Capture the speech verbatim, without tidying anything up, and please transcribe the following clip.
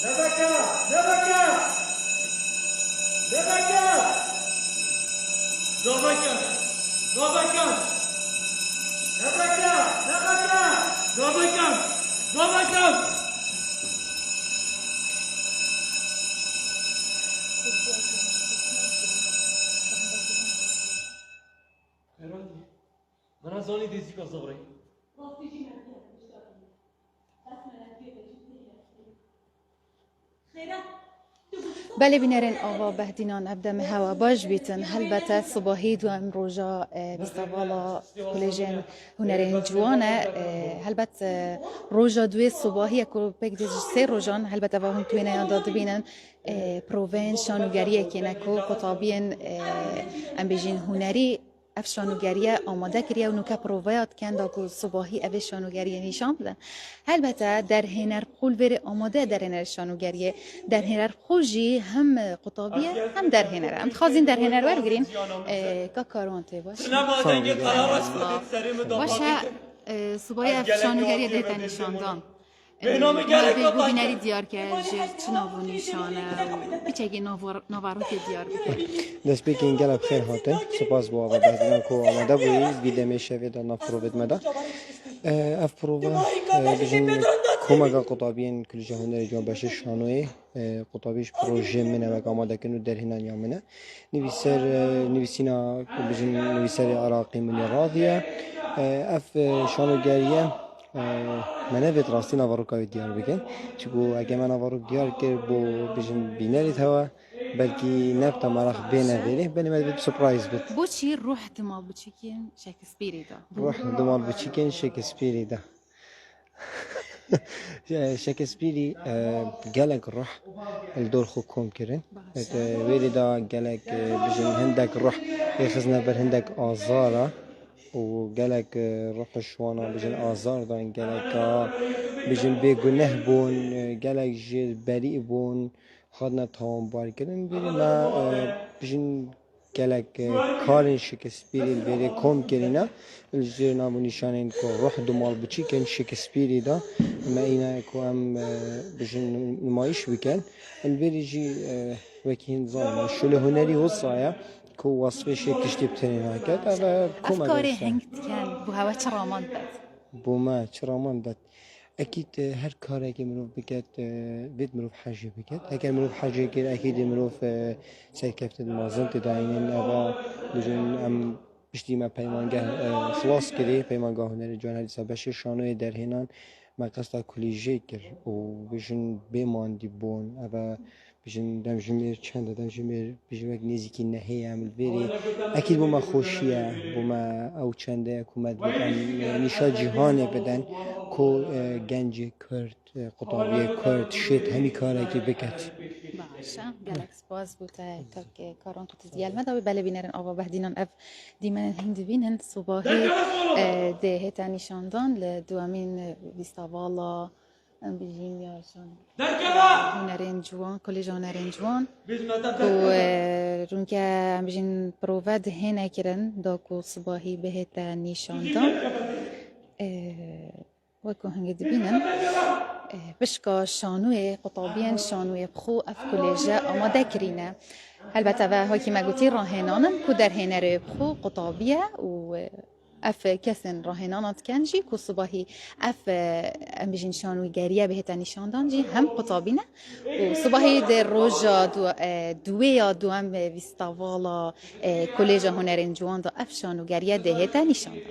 Nebeke! Nebeke! Nebeke! Nebeke! Nebeke! Nebeke! Nebeke! Nebeke! Xêratî. Min ez zanî dê zîka zivirê. Belê bînerên ava Behdînan, ev demê hewa baş bîtin. Helbete sibahî duem roja, e, fîstevala Kulêjên Hunerên Ciwan e. E, helbet, e, roja duê sibahî ye ku pêk dê ji sê rojan, helbet eva hûn twêneyan de dibînin, e, proveyên şanogeriyekê ne ku qutabiyên, e, em bêjin hunerî ev şanogeriye amade kiriye û nûke proveya dikin da ku sibahî ev ê şanogeriyê nîşan bidin. Helbete derhêner bi xwe li vêrê amade ye, derhêner şanogeriyê. Derhêner bi xwe jî hem qutabî ye hem derhêner e. Em dixwazin derhêner wergirîn. E, ka Karwan tê baş. Sağ olun. Baş e, e, sibahî ev şanogeriye dihête nîşandan. Bêhnamî gerek Bê bînerî diyar ke ji çi nav û nîşan e û piçekî nav-, navarokê diyar bike. Destpêkên gelek bi xêr hatin. Spas bo ava Behdînan ku amade bûyî vî demê şevê de nav provê me de. E, ev prova, e, bijin komeka qutabiyên Kulîja Hunerê Ciwan Beşê Şanoyê, e, qutabî ji projeyê min e wek amadekirin û derhênaniya min e. Nivîser, e, nivîsîna, bijin nivîserê Iraqî Munî Radî ye. E, ev, e, şanogeriye, e, me nevêt rastî naveroka wê diyar bikin. Çiku heke me naverok diyar kir bo, bijin bînerî hewa, belkî ne bi te meraq bêne vêrê, belê me divêt surprise bit. Boçî ruh di malbiçîkên Shakespeareê de? Ruh di malbiçîkên Shakespeareê de. Shakespeareî, e, gelek ruh li dor xwe kom kirin. Baş. E, wêrê de gelek, e, bijin hindek ruh ê xizne ber hindek azara û gelek, e, ruh ji wana bijin azar dan, geleka bijin bêguneh bûn, e, gelek jê berî bûn, hatine tawanbar kirin. Vêrê me, e, bijin gelek, e, karên Shakespeareê li vêrê kom kirîne. Li jêr nav û nîşanên ku ruh di malbiçîkên Shakespeareê de me îne ku em, e, bijin nûmayîş bikin. Li vêrê jî, e, wekî hîn zanin, şûlê hunerî wisa ye ku wasfê şê tiştî bi tenê nake. Ev, e, Ev komek karê heng dikin, bo hewe çi raman didet? Bo me çi raman didet? Ekîd, e, her karekê mirov biket, e, vêt mirov hejê biket. Heger mirov hejê kir, ekîdê mirov, e, serkeftin mezin tê dayînin. Eva, bijin, em piştî me peymangeh, e, xilas kirî, Peymangeh Hunerê Ciwan, her dîsa beşê şanoyê derhênan me qesta kulîjê kir û bijin bê mandî bûn. Eva, bijin demjimêr çend e, demjimêr bijin wek nêzîkî nehê ye, em li vêrê ekîd bo me xweşî ye, bo me ew çende ye ku me divêt em, e, nîşa cîhanê bidin ku, e, gencê Kurd, e, qutabiyê Kurd şêt hemî karekî biket. Baş e, gelek spas bo te kak, e, Karwan ku tu digel me de wê. Belê bînerên ava Behdînan ev dîmenên hîn dibînin. Sibahî, e, dê hête nîşandan li duemîn, e, fîstevala Em bijîn ya şan. Hunerên ciwan, Kolêja Hunerên Ciwan. Ku, e, rûnke em bijîn prove dihêne kirin, da ku sibahî bihête nîşandan. E, wek ku hingê dibînin, e, pişka şanoyê, qutabiyên şanoyê bi xwe ev kolêje amade kirîne. Helbet ev e, wekî me gotî, rahênan in ku derhênerê bi xwe qutabî ye û, e, Ev kesên rahênana dikin jî ku sibahî ev, e, em bijîn şanûgeriye bihête nîşandan jî hem qutabî ne û sibahî di roja du-, e, duwê ya duem, e, fîstevala, e, Kolêja Hunerên Ciwan de ev şanûgeriye dihête nîşandan.